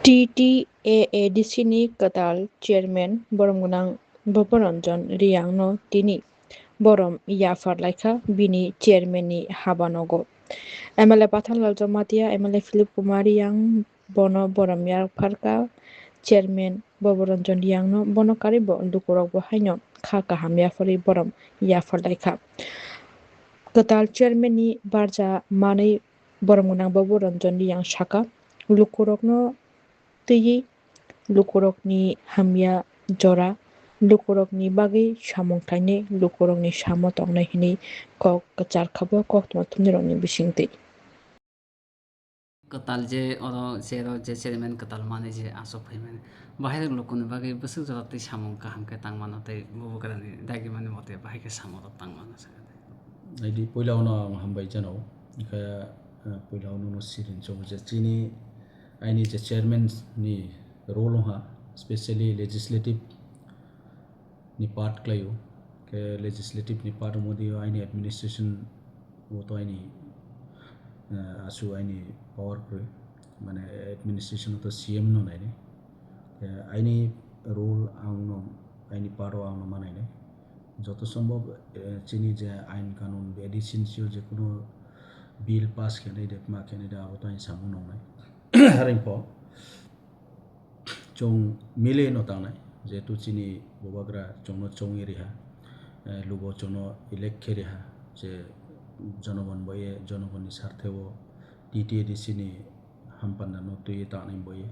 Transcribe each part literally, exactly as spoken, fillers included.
T T A A D C ni kwtal chairman borom gwnang Bhoboranjan Riyang no tini borom yaphar laikha bini chairman ni haba nogo. M L A Pathanlal Jamatia, M L A Philip Kumar Riyang bono borom yapharkha chairman Bhoboranjan Riyang no, bono karwi bo lukurok bo haino kha kaham yapharwi borom yaphar laikha. Kwtal chairman ni barja manwi borom gwnang Bhoboranjan Riyang saka, lukurokno twiwi lukurokni hamya jora, lukurokni bagwi samung khlainai, lukurokni samo tongnai hwnwi kok kwchar kha bo koktwma thumnirokni bisingtwi. Kwtal je oro je oro je chairman kwtal manwi je aswk phaimani, bahai rok lukuni bagwi bwswk jora twi samung kaham khe tang mano tei bubagrani dagimani mote bahai khe samung rok tang mano sakha tei. Aidi puila ono ang hambai jano, hwnkhe, eh, puila ono no siring chong je chini aini je chairman ni role wngkha, specially legislative ni part khlaio. Khe legislative ni part wngmani aini administration o to aini, eh, asu aini power kwrwi, mane administration o to C M no nainai. Khe aini role ang no, aini part o ang no manainai. Joto sombhob, eh, chini je ain kanun, A D C ni sio je kuno bill pass khenai de, ma khenai de, abo to aini samung nongnai. Haring pho. Chwng mili no tangnai, jehetu chini bubagra chwngno chongwi riha, eh, lugo chwngno elect khe riha, je jonogon boye, jonogonni sartheo T T A D C ni hampanda no twiwi tangnai boye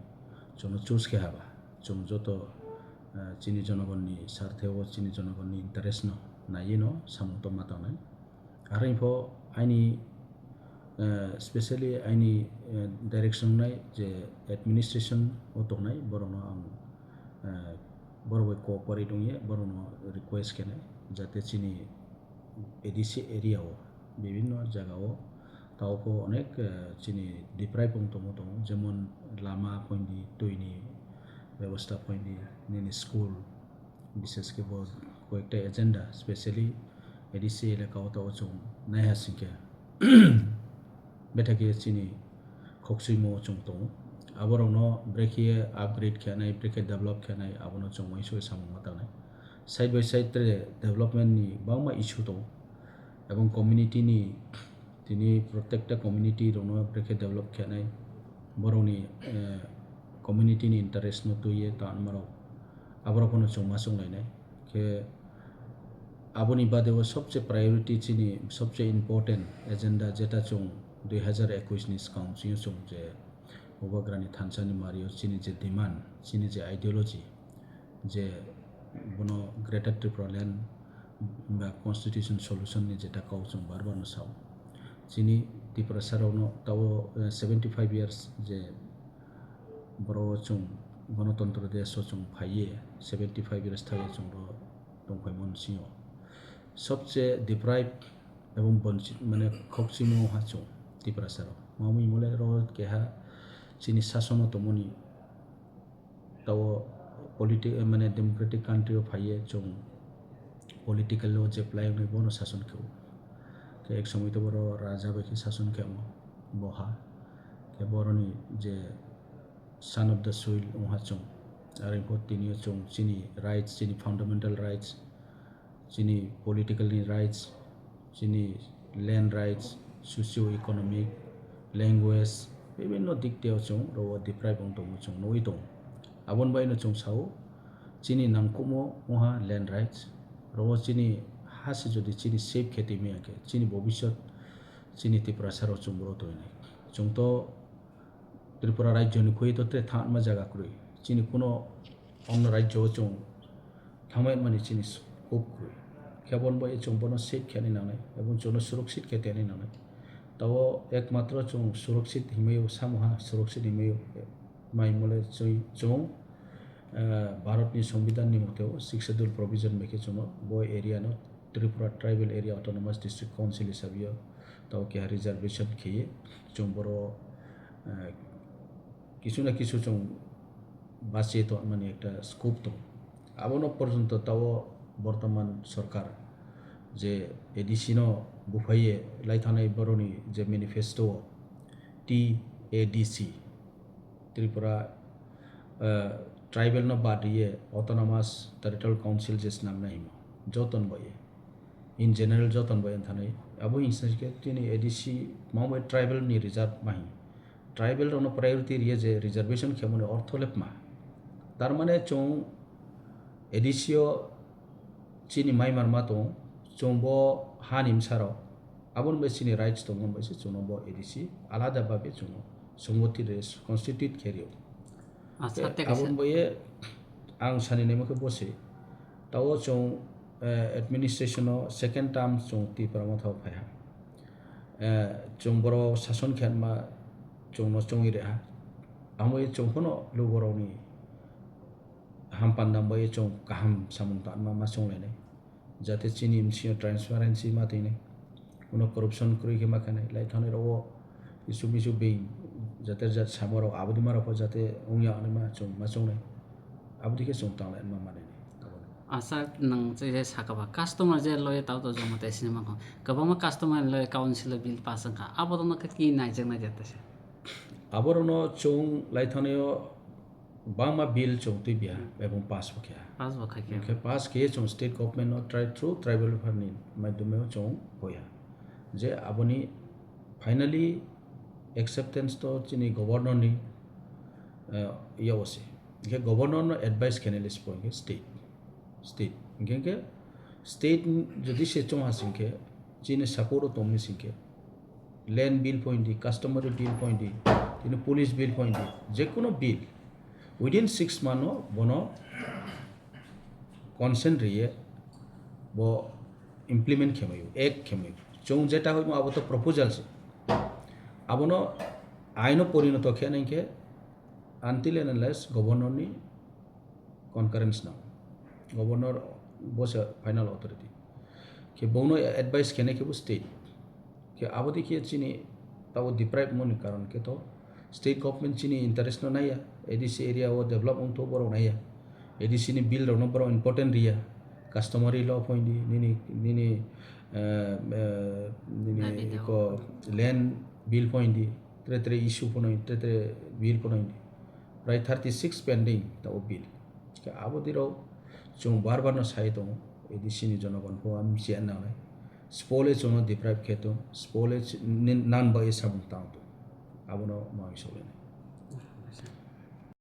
chwngno choose khe haba. Chwng joto, eh, chini jonogonni sartheo, chini jonogonni interest no naiwi no samung tongma tangnai. Aro info aini, eh, specially aini, eh, direction nai je administration o tongnai borokno ang, eh, borok bai cooperate wngya borokno request khenai jate chini A D C area o bibinno jaga o tabukho onek, eh, chini deprive wng tongmo tongo, jemon lama phoindi, twini bebosta phoindi, nini school, bishesh khe bo koyekta agenda, specially A D C elaka o tabuk chwng naiha singkhe bethakhe chini khokchuimo chwng tongo. Aborokno brekhe upgrade khenai, brekhe develop khenai, abono chwng uansukhe samung ma tangnai. Side by side tere development ni bangma issue tongo. Ebong community ni tini protekta community rokno brekhe develop khenai, borokni, eh, community ni interest no twiwi tanmarok aborok phano chwng ma chwng lainai. Khe aboni bade o sobse priority chini sobse important agenda jeta chwng dui hazar ekush ni swkang chini chwng je Bubagrani thansa ni mario chini je demand, chini je ideology, je bono Greater Tripura Land ba Constitution Solution ni jeta kok chwng bar bar no sao. Chini Tiprasa rokno tabo, eh, seventy five years je boro chwng Ganatantro desh o chwng phaiye, seventy five years thaiye chwng ro tongphaimani sio. Sobse deprive ebong bonchit mane khokchimo ha chwng Tiprasa rok. Mamui mole ro keha chini sasono tongmani tabo politi-, mane democratic country o phaiye chwng political o je playongnai bono sason khe o. Khe ek somoi to boro raja bai khe sason khe omo boha. Khe boroni je son of the soil wngha chwng. Aro tini o chwng chini rights, chini fundamental rights, chini political ni rights, chini land rights, socio economic, language, bibinno dik teo chwng ro deprive wng tongo chwng nugwi tongo. Aboni bai no chwng sao chini nangkukmo wngha land rights, ro chini ha se jodi chini save khe twi manya khe chini bobisot chini Tiprasa rok chwng boro tongwi nai. Chwng to Tripura rajyo ni khui to tre thangma jaga kwrwi. Chini kuno onno rajyo o chwng thangma mani chini scope kwrwi. Khe bon bai chwng bono save khe ani nangnai, ebong chwngno surakshit khe teni nangnai. Tabo ekmatro chwng surakshit hinmai o, samoha surakshit hinmai o, mai mole chwng, chwng, eh, Bharat ni Songbidan ni mote o Sixth Schedule provision bai khe chwngno bo area no Tripura Tribal Area Autonomous District Council hisabe o tabo keha reservation kheye chwng boro, eh, kisu na kisu chwng bachiye tongmani ekta scope tongo. Abono porjonto tabo bortoman sorkar je A D C no buphaiye laithanai boroni je manifesto o T A D C, Tripura Tribal no bad riye autonomous territorial council je swnamnai himo, joton bai, in general joton bai wngthanai. Abo hinsai khe tini A D C mangbai tribal ni reserve mahi. Tribal rokno priority riye je reservation khemoni ortho lepma. Tar mane chwng A D C o chini mai manma tongo, chwng bo hani bwsarok, aboni bai chini rights tongo, bai se chwngno bo A D C alada babe chwngno songoti re constitute khe rio. Acha, tei kaisa aboni bai ang sani naima khe bo se, tao chwng administration o second term chwng Tipra Motha o phaiha. Chwng borok sason khe ma chwngno chwngwi reha. Amo chwng phano luborokni hampanda bai chwng kaham samung tanma ma chwnglainai. Jate chini bisingo transparency ma twi nai. Uno corruption kwrwi khe ma khe nai. Lai thani rogo isu misu bing jate jat samo rok aboni ma rok jate wngya ani ma chwng ma chwng nai. Aboni khe chwng tanglai ma mani nai. Asa nang che je saka ba customer je loye tau to jomo te sinima ko. Kwbangma customer loye council bill pass wngkha. Abo to no khe ki nai jeng nai jate se. Abo rono chwng lai thani o bangma bill chwng twi biya ebong pass bo khe. Pass bo khai khe. Hwnkhe pass khe chwng state government no try through tribal welfare ni madhyome o chwng hoya. Je aboni finally acceptance to chini governor ni yago se. Hwnkhe governor no advice khe nai le se po hwnkhe state. State. Hwnkhe khe state jodi se chwng ha sing khe chini support o tong mi sing khe land bill point di, customary bill point di, tini police bill point di, je kono bill within six month o bono consent riye bo implement khemayo, act khemayo. Chwng jeta hoimo abo to proposal se. Abono aino porinoto khe nai khe until and unless governor ni concurrence nango. Governor bo se final authority. Khe bono advice khenai khe bo state. Khe abo dei khe chini tabo deprive mani karon khe to state government chini interest no naiya, A D C area o develop wng to borok naiya, A D C ni bill rok no borok important riya, customary law point di, nini nini eh, eh, nini Dabi dawa. Ko land bill point di, tre tre issue point, tre tre bill point di, prai thirty six pending tabo bill. Khe abo dirok chwng bar bar no sai tongo, A D C ni jonogon pho am siya nangnai. Spole chwngno deprive khe tong, spole ch-, nin-, nan bai samung tang tong. Abono mangwi sokle nai.